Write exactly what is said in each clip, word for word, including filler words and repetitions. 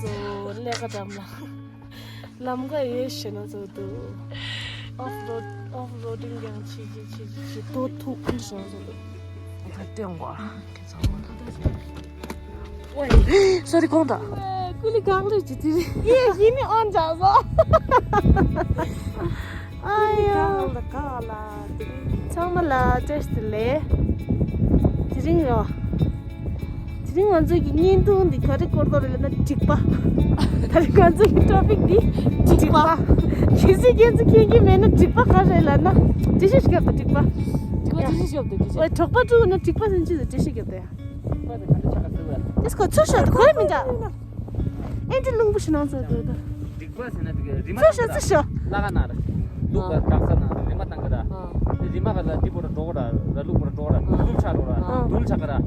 སོ་ལས་ཀ་འགྲམ་ལ། ལམ་ཀ་ཡོད་ཤེས་ན་བཟོ་འདུག་ཨོཕ་རོད་ཨོཕ་རོ་ཌིང་ཀྱང་བྱེད་ཀྱི་བྱེད་ཀྱི་བྱེད་དོ་ཐུག་ཁུལ་བྱུང་བཟོ་འདུག་ད་སྟོན་གོ་ཁྱེད་ཚང་མ་ལ། ཨོའི། སོ་རི་ཁོང་ད། ཀུ་ལི་གང་ལུས་ཀྱི་དེ་རིང་། ཡེ་ཡིན་ནི་ཨོན་ཇག་བཟོ། ཨ་ཡ། གང་ལ་ག་ལ་དེ་རིང་། ཚང་མ་ལ་བཀྲ་ཤིས་བདེ་ལེགས། དེ་རིང་རོ། དེ་རིང་ང་ཚོ་གི་བརྙན་ཐུང་འདི་ག་རེ་སྐོར་ཐོག་རེད་ལབ་ན་འགྲིག་པ། ད་རིང་ང་ཚོ་གི་ཊོ་པིག་འདི་འགྲིག་པ། གལ་སྲིད་ཁྱེད་ཚོ་མཁྱེན་གྱི་མེད་ན་འགྲིག་པ་ག་རེ་ལབ་ན། འགྲེལ་བཤད་ཞིག་བརྒྱབ་དང་འགྲིག་པ། འགྲིག་པ་འགྲེལ་བཤད་ཞིག་བརྒྱབ་དང་འགྲེལ་བཤད། ཨོའི་གྲོགས་པོ་དྲུག་ན་འགྲིག་པ་ཟེར་ཅི་ཟེར་འགྲེལ་བཤད་བརྒྱབ་དང་། འགྲིག་པ་དེ་ག་འདྲ་ཆགས་ཀ་ཟེར་བས། དེས་ཁོ་ཚུར་ཤོག་གོ་མི་འདྲ། ཨེ་འདྲ་རླུང་པོ་ཞིག་ནང་ཚོ་འདུག་ད། འགྲིག་པ་ཟེར་ན་དེ་ག་རི་མ་ཚུར་ཤོག་ཚུར་ཤོག་ལ་ག་ན་ར། ལུག་ག་དྲག་ས་ན་རི་མ་བཏང་གི་ར། དེ་རི་མ་ག་ལ་འདི་པོ་ར་འགྲོ་གི་ར། ར་ལུག་པོ་ར་འགྲོ་གི་ར། རྡུལ་ཆགས་འགྲོ་ར། རྡུལ་ཆགས་གི་ར།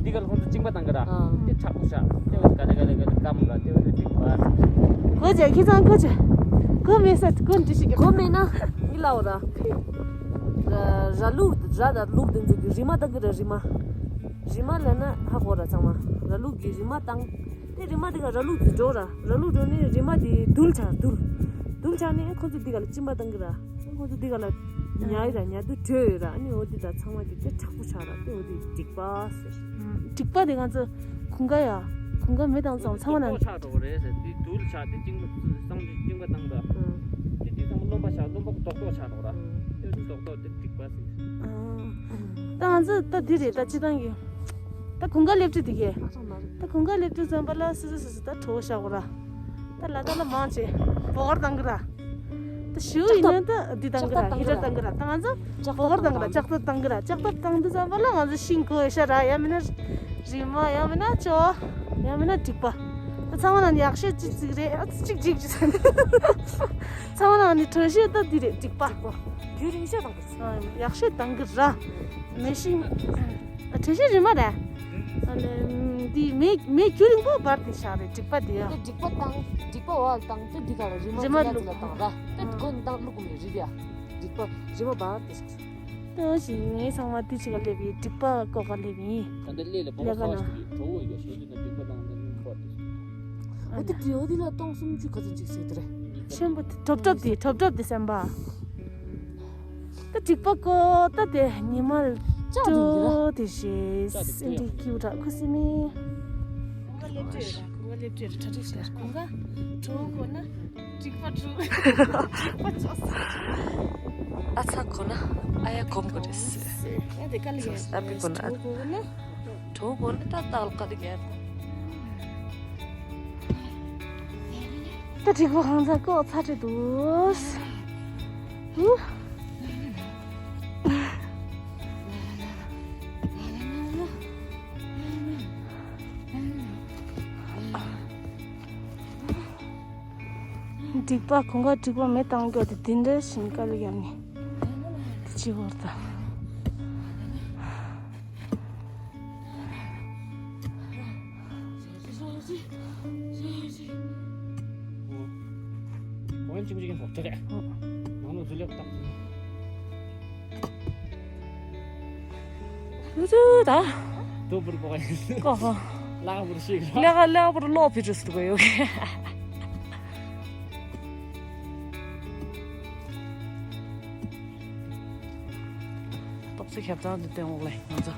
འདི་ག་ལ་ཁོང་ཚོ་གཅིན་པ་བཏང་གི་ར། དེ་དྲག་པོ་ཆགས་དེ་བས་ག་ལེ་ག་ལེ་ག་ལེ་སྐམ་ར་དེ་བས་འགྲིག་པ། གོ་ཅེ་ཁྱེད་ཚང་གོ་ཅེ། གོ་མེད་ས་གོ་འདྲི་ཞིག་གོ་མེད་ན་ཨི་ལའོ་ར། ར་ལུག་ར་དང་ལུག་དེ་ཚོ་གི་རི་མ་བཏང་གི་ར་རི་མ། རི་མ་ལབ་ན་ཧ་གོ་ར་ཚང་མ། ར་ལུག་གི་རི་མ་བཏང་། དེ་རི་མ་དེ་ག་ར་ལུག་དེ་འགྲོ་ར། ར་ལུག་འགྲོ་ནས་རི་མ་དེ་རྡུལ་ཆགས་རྡུལ། རྡུལ་ཆགས་ནས་ཁོ་ཚོ་དེ་ག་ལ་གཅིན་པ་བཏང་གི་ར། ཁོ་ཚོ་དེ་ག་ལ་ཉལ་ཡི་ར་ཉལ་དུ་བྲོས་ཡོད་ར། ཨ་ནི་འོ་དེ་ད་ཚང་མ་གི་དེ་དྲག་པོ་ཆགས་ར། དེ་འོ་དེ་འགྲིག་པ་ཟེར། འགྲིག་པ་དེ་ང་ཚོ་གུང་དཀར་ཡ། གུང་དཀར་མེ་བཏང་ཙང་ཚང་མ་ན། རྡུལ་ཆགས་འགྲོ་གི་རེད་ཟེར། དེ་རྡུལ་ཆགས་དེ་གཅིན་པ་སང་དེ་གཅིན་པ་བཏང་གི་ར། དེ་དེ་ཚང་མ་རློན་པ་ཆགས། རློན་པ་རྡོག་རྡོག་ཆགས་འགྲོ་གི་ར། དེ་རྡོག་རྡོག་དེ་འགྲིག་པ་ཟེར། ད་ང་ཚོ་ད་འདི་རེད་ད་སྤྱི་བཏང་གི། ད་གུང་དཀར་སླེབས་དུས་འདི་གས། ད་གུང་དཀར་སླེབས་དུས་ཙམ་པ་ལ་སི་སི་སི་སི་ད་གྲོ་བོ་བཞག་གོ་ར། ད་ལ་ད་ལ་མང་ཆེ་སྦོ་གར་བཏང་གི་ར། ད་ཞུ་ཡིན་ན་ད་འདི་བཏང་གི་ར། ཧི་ཊར་བཏང་གི་ར། ད་ང་ཚོ་སྦོ་གར་བཏང་གི་ར། ལྕགས་ཐབ་བཏང་གི་ར། ལྕགས་ཐབ་བཏང་དུས་ཙམ་པ་ལ་ང་ཚོ་ཤིང་གོ་ཤ་ར། ཡང་མིན་ན་རི་མ། ཡང་མིན་ན་ཅོ། ཡང་མིན་ན་འགྲིག་པ། ད་ཚང་མ་ན་ཡག་ཤོས་ཅི་ཟིག་རེད། ཨ་ཙི་གཅིག་གཅིག་ཅི་ཟེར། ཚང་མ་ན་ནི་གྲོ་ཤོས་ད་འདི་རེད་འགྲིག་པ། རྒྱུན་རིང་ཤོས་བཏང་གི་ར། ཡག་ཤོས་བཏང་གི་ར། མེ་ཤིང་། ཨ་གྲོ་ཤོས་རི་མ་རེད། ཨ་ནི་འདི་མེ་མེ་རྒྱུན་རིང་པོ་འབར་ཏེ་བཞག་རེད་འགྲིག་པ་འདི་ཡ། དེ་འགྲིག་པ་བཏང་འགྲིག་པ་འོག་ལ་བཏང་དེ་འདི་ག་ལ་རི་མ་རི་མ་ཅི་ལ་ཅི་ལ་བཏང་ར། དེ་འགོ་ནས་བཏང་བླུག་གི་མེད་རི་དེ་ཡ། འགྲིག་པ་རི་མ་འབར་ཏེ་བཞག་ད་ཞིག་ངས་ཚང་མ་དེ་ཅིག་ག་སླེབས་ཡིན། འགྲིག་པ་ཀོ་ག་སླེབས་ཡིན། ད་ལྟ་ལས་ལ་སྤོ་ལས་ཀ་ཁ་ན་ཞིག་གྲོ་བོ་ཡོད་ཤོད་དུས་ན་འགྲིག་པ་དང་ད་ནི་འཁོར་ཏེ། འོ་དེ་དེ་འོ་དེ་ལ་སྟོང་སུམ་ཅུ་ག་ཚོད་ཅིག་ཟེར་དེ་རེད། ཆེན་པོ་དེ་གྲོབ་གྲོབ་དེ་གྲོབ་གྲོབ་དེ་སེམས་པ། ད་འགྲིག་པ་ཀོ་ད་དེ་ཉི་མ་ལ་ལྕགས་དེ་ཡིན་ར། ཀྲོ་དེ་ཞེས་ལྕགས་དེ་སེ་འདི་ཀྲོ་ཡ། ཀིའུ་ད་ཁུ་སི་མི། གུང་དཀར་སླེབས་གྲྭའི་ར། གུང་དཀར་སླེབས་གྲྭའི་ར། གྲ་སྒྲིག་བྱས་ར། གུང་དཀར་གྲོ་བོ་གོ་ན། འགྲིག་པ་འགྲོ། འགྲིག་པ་ཆོག་ས། ཨ་ཚ་གོ་ན་ཨ་ཡ་གོམ་གོ་རེད་ཟེར། ཨ་དེ་དཀའ་ལས་ཨ་པི་གོ་ན་གྲོ་བོ་གོ་ན། གྲོ་བོ་གོ་ན་ད་ཏག་ལ་དཀའ་ལས་རྒྱག་ད་འགྲིག་པ་གང་ཚ་ཀོ་ཚ་དྲི་འདུག་འགྲིག་པ་གོང་ཁ་འགྲིག་པ་མེ་བཏང་རྒྱུ་དེ་དེ་འདྲ་ཞིག་དཀའ་ལས་ཡང་ནི་དེ་ཅི་བོར་ད། གོང་ཅིག་ཅིག་ཡིན་ཧོ་ཏེ་རེད། ནང་ལོ་ཟུ་ལེགས་བཏང་། ལུ་ཚུ་ད། དོ་པུར་པོ་ཡིན། ཀོ་ཧོ། ལག་པུར་ཤིག་ལ། ལེགས་ལེགས་པུར་ལོ་ཕི་ཅུ་སུ་གོ་ཡོ་གེ། ཏོག་ཙི་ཁྱབ་ཚང་དུ་བསྟན་འོག་ལས་ང་ཚོ།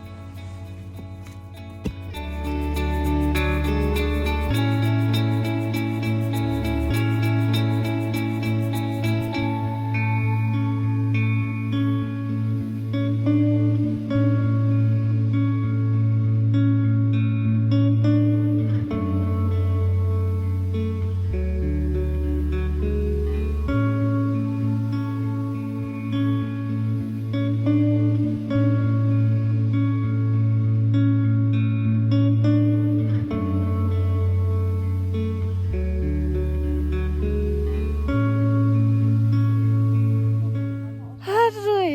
ཧ་རུ་ཡ།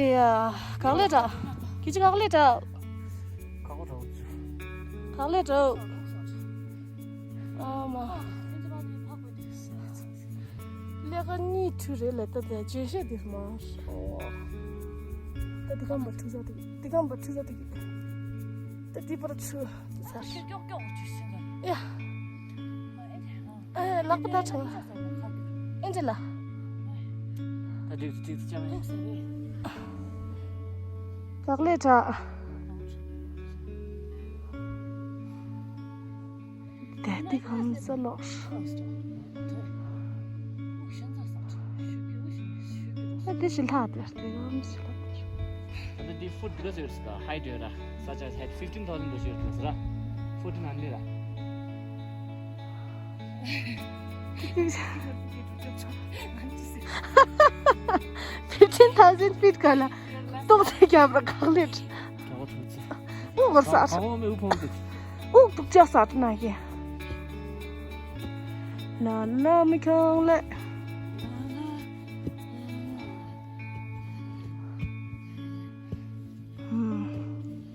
ག་ལེ་དྲ། ཁྱེད་ཀྱི་ག་ལེ་དྲ། ག་ལེ་དྲ། ཨ་མ། ལས་ཀ་གཉིས་འཁྲུལ་རེད་ལ་ད་དེ་བརྗོད་བྱ་དེ་མ་ཤོ། ད་དེ་གམ་པ་འཁྲུལ་ས་དེ་དེ་གམ་པ་འཁྲུལ་ས་དེ་ད་དེ་པར་འཁྲུལ་དེ་ཚར། ཡ། ཨ། ལག་པ་ད་ཆང་། ཨེ་འདྲ་ལ། ད་འགྲིག་འགྲིག་ཅང་མེད། ལག་ལས་དྲག་དེ་དེ་གང་ས་ལོག་ཨ། དེ་ཞིག་ལྷག་དེ་དེ་གང་ཞིག་ལྷག་དེ། ད་ལྟ་འདི་foot འདི་ཟེར་སི་ཀ་height ཡོད་ར། such as height fifteen thousand འདྲ་ཞིག་ཡོད་ར། foot ནང་ནས་ར། fifteen thousand feet ག་ལ་ཏོག་ཙེ་རྒྱབ་ར་གག་ལེ། གྲོགས་ཐུག་ཚེ། དབུགས་འགོར་ས། ག་ག་བོ་མེ་དབུགས་ཕོངས་འདུག་དབུགས་དུག་ཅག་ས་ན་གི། ན་ན་མི་ཁྱོང་ལེ།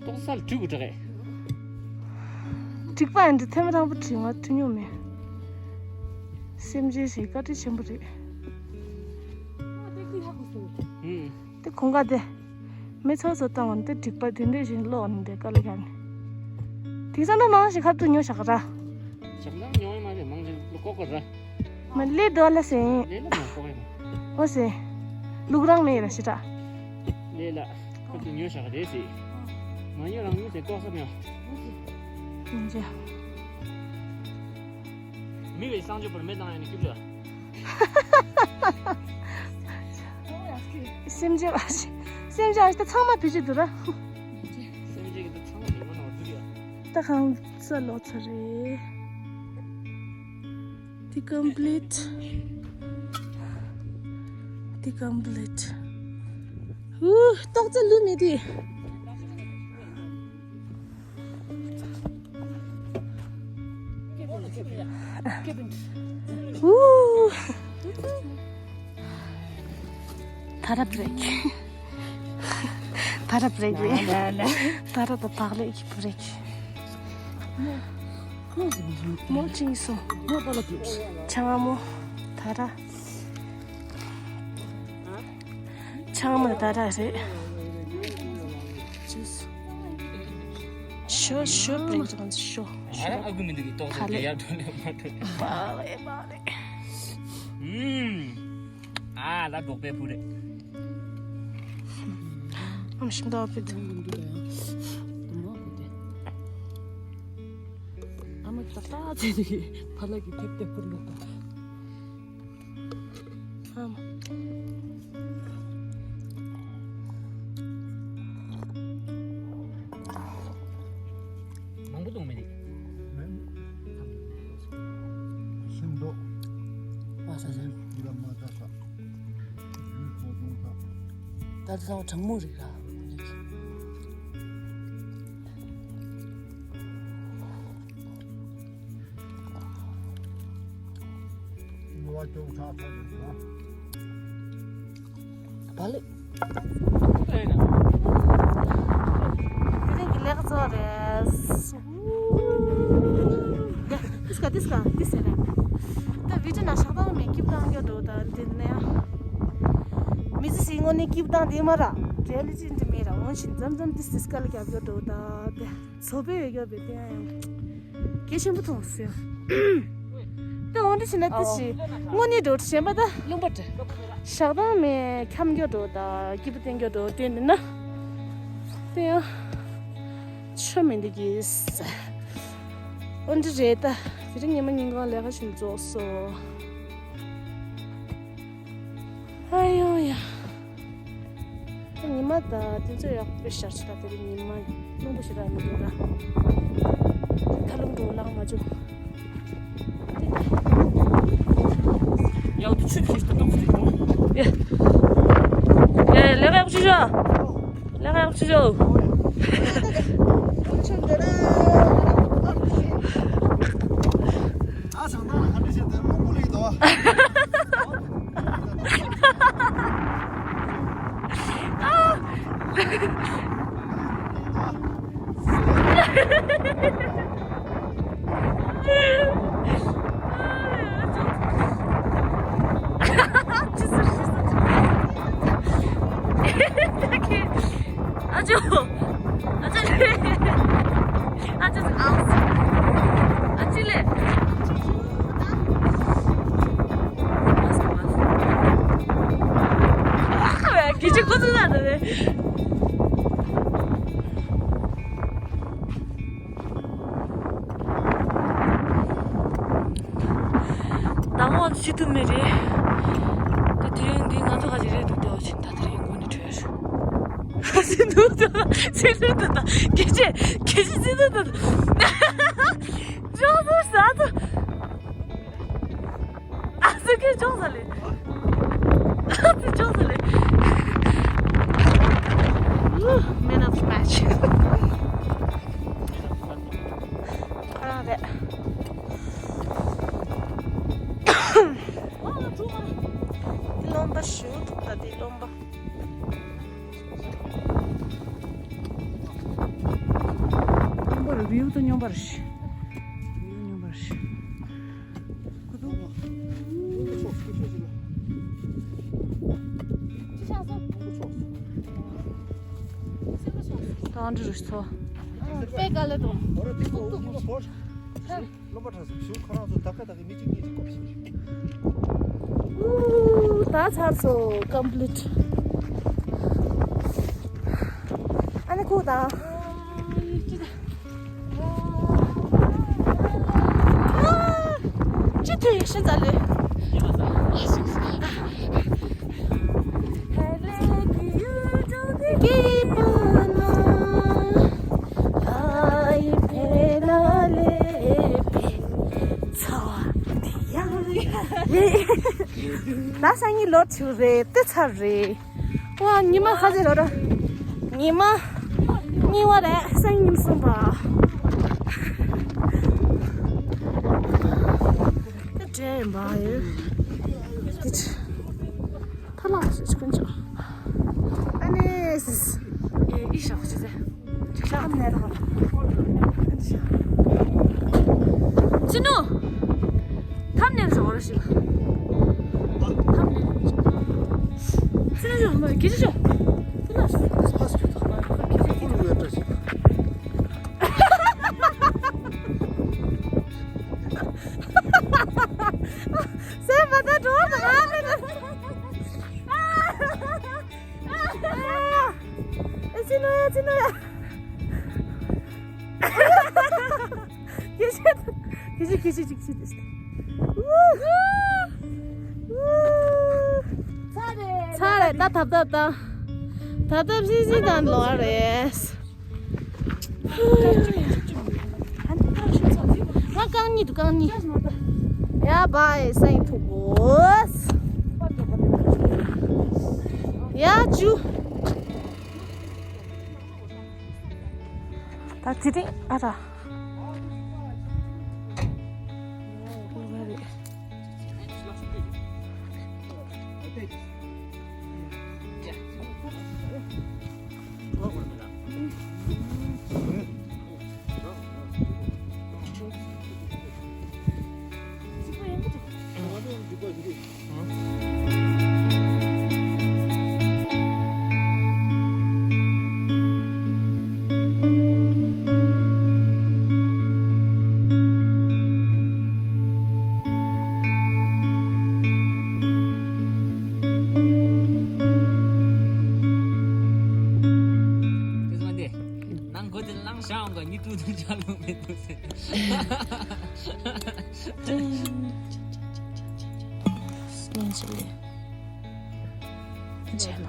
ཏོག་ཙམ་དྲུག་གི་དྲག་གས། འགྲིག་པ་ཡིན་འདི་ཐེངས་མ་དང་པོ་དྲིས་ང་ཐུ་མྱོང་མེད། སེམས་ཅན་ཞིག་བཀའ་དྲིན་ཆེན་པོ་རེད། ཨུམ། དེ་གོང་ག་དེ། མི་ཚོ་ཚོ་བཏང་བ་འདི་འགྲིག་པ་དེ་འདྲས་བཞིན་ཀློག་ནི་འདི་དཀའ་ལས་ཁག་ནི། དེང་སང་ན་མང་ཞིག་ཁབ་ཏུ་ཉོ་བཞག་ར། ཞག་ནང་ཉོ་ཡ་མ་རེད། མང་ཞིག་ལོ་ཀོ་ཀོ་ར། མ་ལེ་དོ་ལ་སེ། ལེ་ལ་མ་ཀོ་ཡ་མ། ཨོ་སེ། ལུག་རང་མེད་ར་ཞི་དྲག་ལེ་ལ་ཁོ་ཚོས་ཉོ་བཞག་རེད་ཟེར། མ་ཉོ་རང་ཉོ་ཟེར་ལྐོག་ཟ་མེད། ཨིན་ཇི། མི་བའི་གསང་སྤྱོད་པར་མེ་བཏང་ཡ་ནི་སྐྱིད་ལ། སེམས་ཅན་བ་ཞིག་སེམས་ཅན་བ་ཞིག་ད་ཚང་མ་བེད་སྤྱོད་དུ་ར། སེམས་ཅན་གྱི་ད་ཚང་མ་མེ་མ་ནང་འཛུལ་ཡ། ད་གང་ས་ལོག་ཚར་རེད། དེ་complete། དེ་complete། ཧུ། ཏོག་ཙེ་ལུས་མེད་དེ། ཧུ། ད་ར་བྷི་རེག་ད་ར་བྷི་རེག་རེད། ད་ར་ད་བག་ལེབ་ཀྱི་བྷི་རེག་མོ་ཅིག་སོང་། ཆང་མོ། ད་ར། ཆང་མོ་ད་ར་རེད། ཞོ་ཞོ་བྷི་རེག་ཅིག་ཞོ། ཨ་ར་ཨ་ཁུ་མི་འདུག་གི་ཏོག་ཙམ་ད་ལེ། རྒྱལ་ཡར་ཐོན་ལེ་མ་ཐོན་ལེ། བག་ལེབ་བག་ལེབ། ཨུམ། ཨ་ལ་འབྲོག་པའི་བུ་རེད། ཨམ་ཤིང་ད་བ་ཕི་ད། ཨ་མ་ཏག་ཏག་ཚེ་ནི་ཕ་ལ་གི་ཐེབས་ཐེབས་པོ་ལོ་ད། ཨ་མ། མང་པོ་གཏོང་མི་རེད། ཤིང་ཏོག་ཨ་ས་ས། ཡིད་ལ་མ་ད་ས། ཡུལ་ཕོ་ཚོང་ས། ད་ལྟ་ཚང་གྲང་མོ་རེད་ར། ངོ་བ་ཅུང་ཚ་ཚ་རེད་ཟེར་ན། བག་ལེབ། དེ་རིང་གི་ལས་ཀ་གཙོ་བོ་རེད། ཡ། དིས་ཀ་དིས་ཀ་དིས་ཟེར་ར། ད་བི་ཌི་ཡོ་ནང་ཞག་དང་མེད་སྐྱིབས་བཏང་རྒྱུ་འགྲོ་ད་དེ་ནས་ཡང་། མི་ཚེ་ཞིག་དངོས་གནས་སྐྱིབས་བཏང་དེ་མ་ར། རེ་ལི་ཅི་འདི་མེད་ར། འོན་ཞིང་འཛམ་འཛམ་དིས་དིས་ཀ་ལ་རྒྱབ་རྒྱུ་འགྲོ་ད་དེ། བཟོ་པའི་ཡོད་ཡོད་པའི་སྟེང་ཡང་། གལ་ཆེན་པོ་མཐོང་ཟེར། ད་འོང་འདི་ཕྱིན་ན་ཏི་ཞིག་དངོས་གནས་འགྲོ་གཞན་པ་ད་ལུང་པ་འདྲ། ཞག་དང་མེ་འཁྱམ་རྒྱུ་འགྲོ་ད་སྐྱིད་པོ་བསྟན་རྒྱུ་འགྲོ་བསྟན་འདི་ན། དེ་ཡང་། ཆོ་མི་འདི་གིས། འོ་འདི་རེད་ད། དེ་རིང་ཉི་མ་ཉིན་གང་ལས་ཀ་ཞིག་རྫོགས་སོ། ཨ་ཡོ་ཡ། ཉི་མ་ད་དེ་ཚོ་ཡག་པོ་ཤར་ཆེ་ད། དེ་རིང་ཉི་མ་རླུང་པོ་ཞེ་དྲག་མི་འདུག་ད། ཐ་ལུང་འགྲོ་ལངས་མ་བྱུང་། ཡག་ཏུ་ཆུ་ཁྱེར་ཏུ་ཏོག་ཙམ་འགྲོ། ཡ། ཡ་ལས་ཀ་ཡག་པོ་བྱེད་ཤོག་ལས་ཀ་ཡག་པོ་བྱེད་ཤོག་ཨ་ཚང་མ་ཨ་འདྲ་བྱས་ཏེ་རླུང་བུ་ལེགས་འདུག་ཨ་ཅོ། ཨ་ཅོ། ཤི་ཐུབ་མེད་རེད། ད་དེ་རིང་འདི་ང་ཚོ་ཁ་ཅིག་རེད་འདུག་ད་འོ་ཆེན་ད་དེ་རིང་དགོན་ནས་བྲོས། ཤི་ཐུབ་ད་ཤི་ཐུབ་ད་ད་སྐད་ཆ་སྐད་ཆ་ཤི་ཐུབ་ད་ད་ཅོག་ཙེ་ཟ་ད། ཨ་ཙི་ཁྱོད་ཅོག་ཙེ་ལས། ཨ་ཙི་ཅོག་ཙེ་ལས། Man of the match. ཁོ་རང་རེད། འདི་རློན་པ་ཞུ་ཐུབ་ད་འདི་རློན་པ། སྙོམས་པར་བིའུ་དང་སྙོམས་པར་ཞུ། བིའུ་སྙོམས་པར་ཞུ། ཁུ་ཐུག་ད་འདྲི་རུ་ཚོ། པེ་ག་ལེ་དང་། སློབ་པ་གྲྭ་ཟིག་ཞུ་ཁོ་རང་ཚོ་ད་ཀ་ད་ཀ་མི་གཅིག་གཉིས་གཅིག་སྐོར་ཞིག་ཞིག་ད་ཚར་སོང་། ཀོམ་པི་ལིཊ། ཨ་ནི་ཁུག་དང་། ཅི་ཐུ་ཡི་ཤི་ཛ་ལེ། ད་སང་ཉིན་ལོ་དྲུག་རེད། དེ་ཚར་རེད། ཝ། ཉི་མ་ཁ་ཟེར་རོ་ར། ཉི་མ་གཉིས་པ་རེད། སང་ཉིན་གསུམ་པ། དེ་འདྲ་ཡིན་པ་ཡོད། དེ་ཕ་ལགས་ཤིག་ཀུན་ཅོ། ཨ་ནེ་སིས། ཨེ་ཨི་ཤག་ཅི་ཟེར། ཅི་ནུ། ཐམ་ནེ་རོ་ར་ཤི། ཐམ་ནེ། ཅི་ནུ་ཞོ་མ་གི་ཅི་ཞོ། ཅི་ནུ་ཞོ། སེམས་པ་ད་འགྲོ་བ་དང་ཨ་མེད་ན། ཨེ་ཅི་ནུ་ཡ་ཅི་ནུ་ཡ། ཁྱེད་ཆེ་ཁྱེད་ཆེ་ཁྱེད་ཆེ་ཅིག་ཤི་དེ། ཚར་རེད། ད་ཐབ་ཐབ་ད། ཐབ་ཐབ་སི་སི་དང་ལོ་རེད། ང་རྐང་གཉིས་འདུག་རྐང་གཉིས། ཡ་བའི་སེང་ཐུག་གོ། ཡ་ཇུ། ད་དེ་རིང་ཨ་ར། ནང་སྒོ་དེ་བླངས་བཞག་འོང་ག་ཉི་དྲུག་དུ་ཆ་ལུགས་མི་འདུག་ཟེར། སྙན་ཞིག་ལས། ཆེ་མ།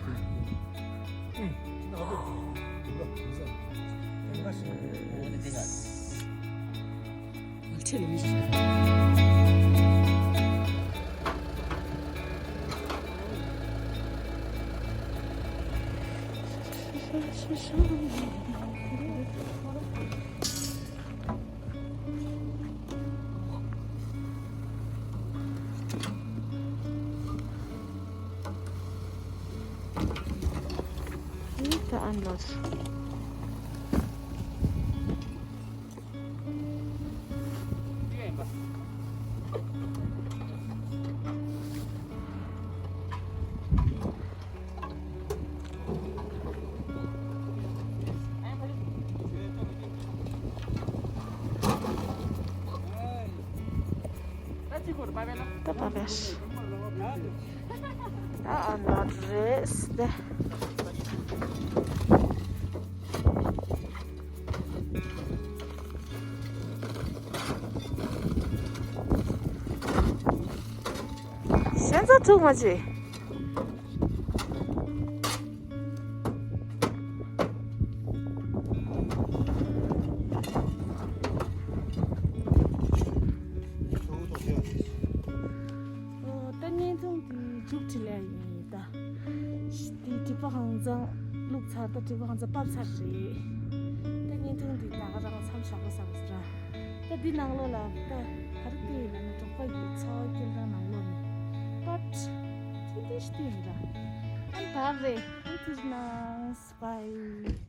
ད་ཨན་ལོ། ད་པ་པས། ད་ཨ་ན་རེས་ཏེ། ཚུགས་མ་བྱེད། ཨོ། ད་བརྙན་ཐུང་འདི་མཇུག་སྒྲིལ་ཡ་ཡིན་ད། དེ་དྲེག་པ་ཧང་སང་བླུགས་ཚར། ད་དྲེག་པ་ཧང་སང་ཕབ་ཚར་རེད། ད་བརྙན་ཐུང་འདི་ད་ག་རང་མཚམས་བཞག་དགོས་བསམ་ཟེར་ར། ད་འདི་ནང་ལོགས་ལ་ད་ག་རེ་བལྟས་ཡིན་ན་ནི་འབྲོག་པ་ཡི་འཚོ་བ་སྐྱེལ་སྟངས་ནང་ལོགས་ནས་པར་ཐིག་ཐིག་ཞིག་བལྟས་ཡིན་ར། ཨ་ད་རེད། ཨ་ཐིག་ནང་སྤའི།